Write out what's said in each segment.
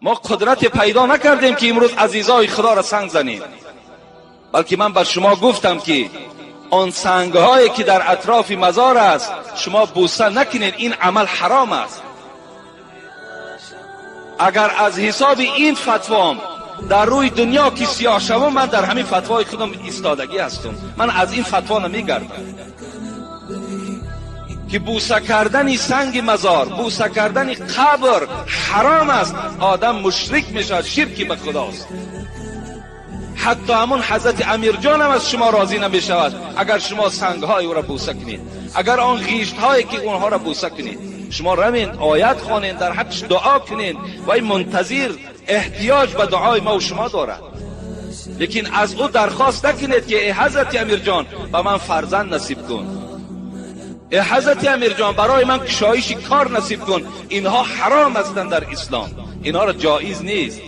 ما قدرت پیدا نکردیم که امروز عزیزای خدا را سنگ زنیم، بلکه من بر شما گفتم که آن سنگ هایی که در اطراف مزار است شما بوسه نکنید، این عمل حرام است. اگر از حساب این فتوام در روی دنیا که سیاه شوم، من در همین فتوای خودم ایستادگی هستم، من از این فتوا نمیگردم که بوسه کردن سنگ مزار، بوسه کردن قبر حرام است. آدم مشرک میشود، شرکی به خداست. حتی همون حضرت امیرجان هم از شما راضی نمیشود اگر شما سنگ های او را بوسه کنید، اگر آن غیشت هایی که اونها را بوسه کنید. شما روین آیت خوانین، در حقش دعا کنین و این منتظر احتیاج به دعای ما و شما دارد. لیکن از او درخواست نکنید که ای حضرت امیرجان به من فرزند نصیب کن، ای حضرت امیرجان برای من کشایش کار نصیب کن. اینها حرام هستند در اسلام، اینها را جایز نیست.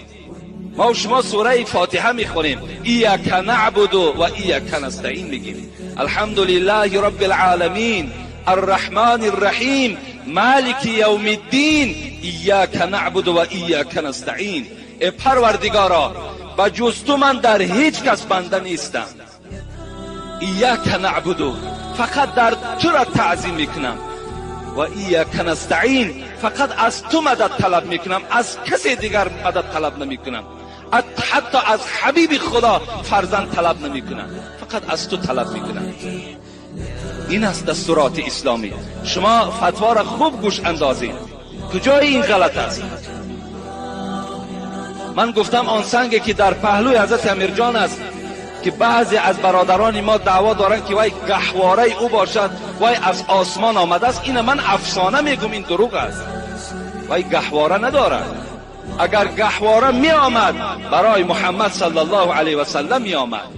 ما و شما سوره فاتحه میخونیم، ایاک نعبد و ایاک نستعین میگیم. الحمدلله رب العالمین الرحمن الرحیم مالک یوم الدین ایاک نعبد و ایاک نستعین. ای پروردگارا، به جز تو من در هیچ کس بنده نیستم. ایاک نعبد، فقط در تو را تعظیم میکنم، و ایاک نستعین، فقط از تو مدد طلب میکنم، از کسی دیگر مدد طلب نمیکنم، حتی از حبیب خدا فرزند طلب نمیکنم، فقط از تو طلب میکنم. این است دستورات اسلامی. شما فتوا را خوب گوش اندازید، کجای این غلط است؟ من گفتم آن سنگی که در پهلوی حضرت امیرجان است که بعضی از برادران ما دعوا دارند که وای گهواره او باشد، وای از آسمان آمده است، این من افسانه میگم، این دروغ است. وای گهواره ندارد. اگر گهواره می آمد برای محمد صلی الله علیه و سلم می آمد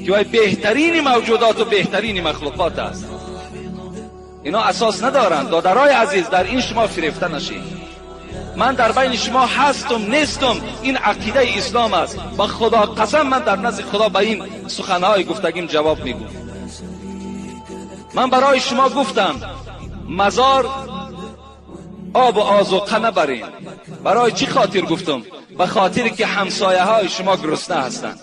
که وای بهترین موجودات و بهترین مخلوقات است. اینا اساس ندارند. دادرای عزیز، در این شما فریفته نشید. من در بین شما هستم نیستم، این عقیده اسلام است. با خدا قسم من در نزد خدا به این سخنهای گفتگیم جواب میگم. من برای شما گفتم مزار آب و آذوقه نبرین. برای چی خاطر گفتم؟ به خاطر که همسایه های شما گرسنه هستند،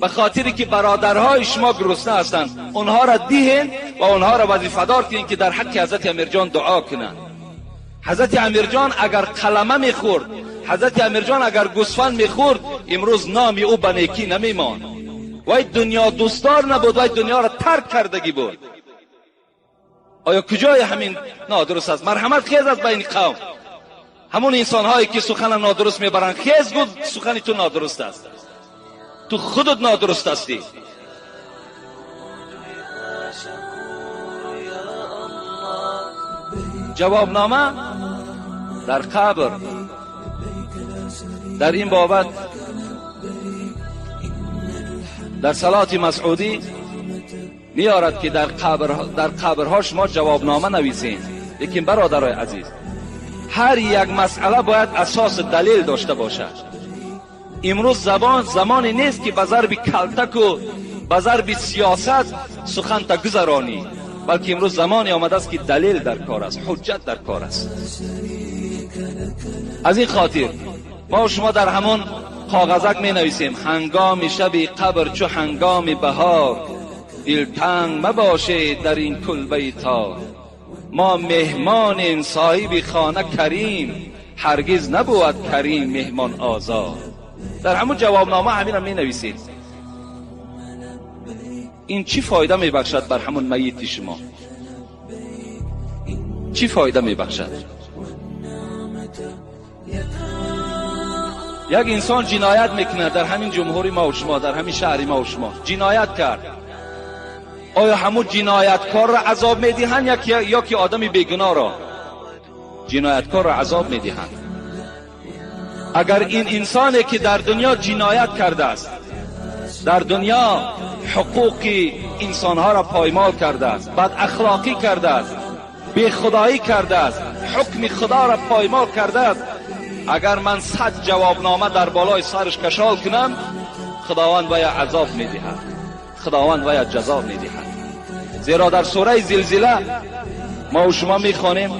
به خاطر که برادرهای شما گرسنه هستند. اونها را دیهن و اونها را وظیفه دار کنین که در حق حضرت امیرجان دعا کنند. حضرت امیرجان اگر قلمه میخورد، حضرت امیرجان اگر گوسفند میخورد، امروز نام او به نیکی نمیماند. وای دنیا دوستدار نبود، وای دنیا را ترک کردگی بود. آیا کجای همین نادرست است؟ مرحمت خیز از بین قوم. همون انسان هایی که سخن نادرست میبرند، خیز گفت سخن تو نادرست است، تو خودت نادرست هستی. جوابنامه در قبر. در این بابت در صلات مسعودی میارد که در قبرها شما جوابنامه نویسین. لیکن برادرای عزیز، هر یک مسئله باید اساس دلیل داشته باشد. امروز زمانی نیست که به ضرب کلتک و به ضرب سیاست سخن تا گذرانی، بلکه امروز زمانی آمده است که دلیل در کار است، حجت در کار است. از این خاطر ما و شما در همان کاغذک می نویسیم هنگام شب قبر چو هنگام بهار، دلتنگ مباشید در این کلبه تار. ما مهمانیم صاحب خانه کریم، هرگز نبود کریم مهمان آزار. در همون جوابنامه همین را می نویسید. این چی فایده می بخشد بر همون میت شما؟ چی فایده می بخشد؟ یک انسان جنایت میکنه در همین جمهوری ما و شما، در همین شهر ما و شما جنایت کرد. آیا همون جنایتکار را عذاب میدهند یا که آدم بیگناه را؟ جنایتکار را عذاب میدهند. اگر این انسانی که در دنیا جنایت کرده است، در دنیا حقوق انسانها را پایمال کرده است، بد اخلاقی کرده است، بی خدایی کرده است، حکم خدا را پایمال کرده است، اگر من 100 جوابنامه در بالای سرش کشال کنم، خداوند وی عذاب میدهد، خداوند وی جزا میدهد. زیرا در سوره زلزله ما و شما میخوانیم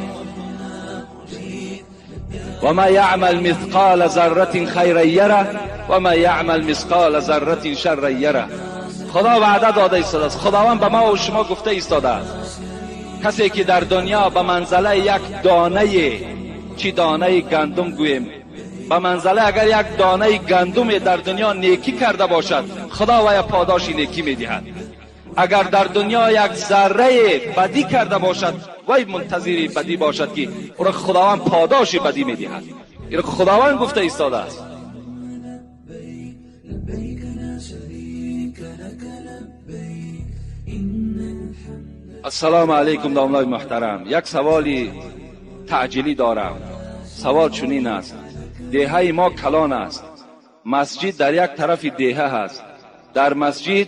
و من یعمل مثقال ذره خیرا یره و من یعمل مثقال ذره شرا یره. خدا وعده داده ایستاده است. خداوند به ما و شما گفته ایستاده است کسی که در دنیا به منزله یک دانه، چی دانه گندم گوییم، به منزله اگر یک دانه گندم در دنیا نیکی کرده باشد، خدا وی پاداش نیکی میدهد. اگر در دنیا یک ذره بدی کرده باشد، وی منتظر بدی باشد که او را خداوند پاداش بدی میدهد. این خداوند گفته ایستاده است. السلام علیکم داملای محترم. یک سوالی تعجیلی دارم. سوال چنین است: دهه ما کلان است، مسجد در یک طرف دهه هست، در مسجد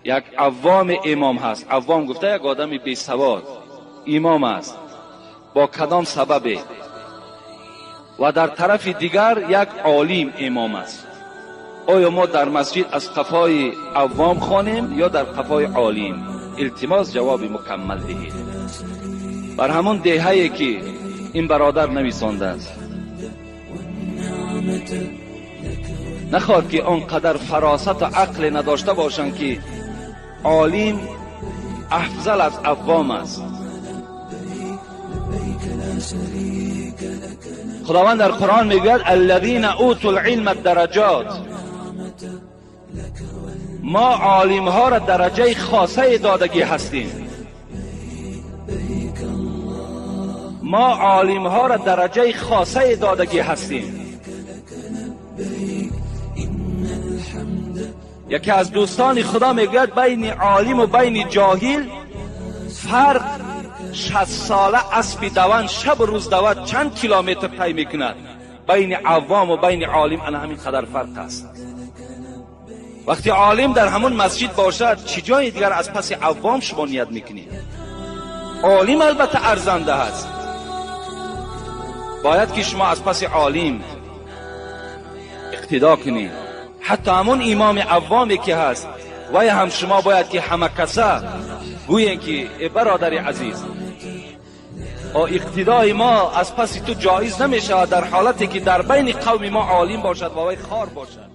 یک عوام امام هست. عوام گفته یک آدم بی سواد امام است، با کدام سبب؟ و در طرف دیگر یک عالم امام است. آیا ما در مسجد از قفای عوام خوانیم یا در قفای عالم؟ التماس جواب مکمل دهید. بر همون دهه‌ای که این برادر نویسانده است، نخواد که آنقدر فراست و عقل نداشته باشند که عالم افضل از عوام است. خداوند در قرآن میگوید الذین اوتوا العلم الدرجات. ما عالم ها را درجه خاصه دادگی هستیم. ما عالم ها را درجه خاصه دادگی هستیم. یکی از دوستان خدا میگوید بین عالم و بین جاهل فرق 60 ساله اسب دوان شب و روز دواد چند کیلومتر طی میکند. بین عوام و بین عالم انا همین قدر فرق است. وقتی عالم در همون مسجد باشد، چی جای دیگر از پس عوام شما نیت میکنید؟ عالم البته ارزنده است. باید که شما از پس عالم اقتدا کنید. حتی همون امام عوامی که هست وی هم شما باید که همه کسا گویین که ای برادر عزیز، اقتدای ما از پس تو جایز نمی شود در حالتی که در بین قوم ما عالم باشد و وی خار باشد.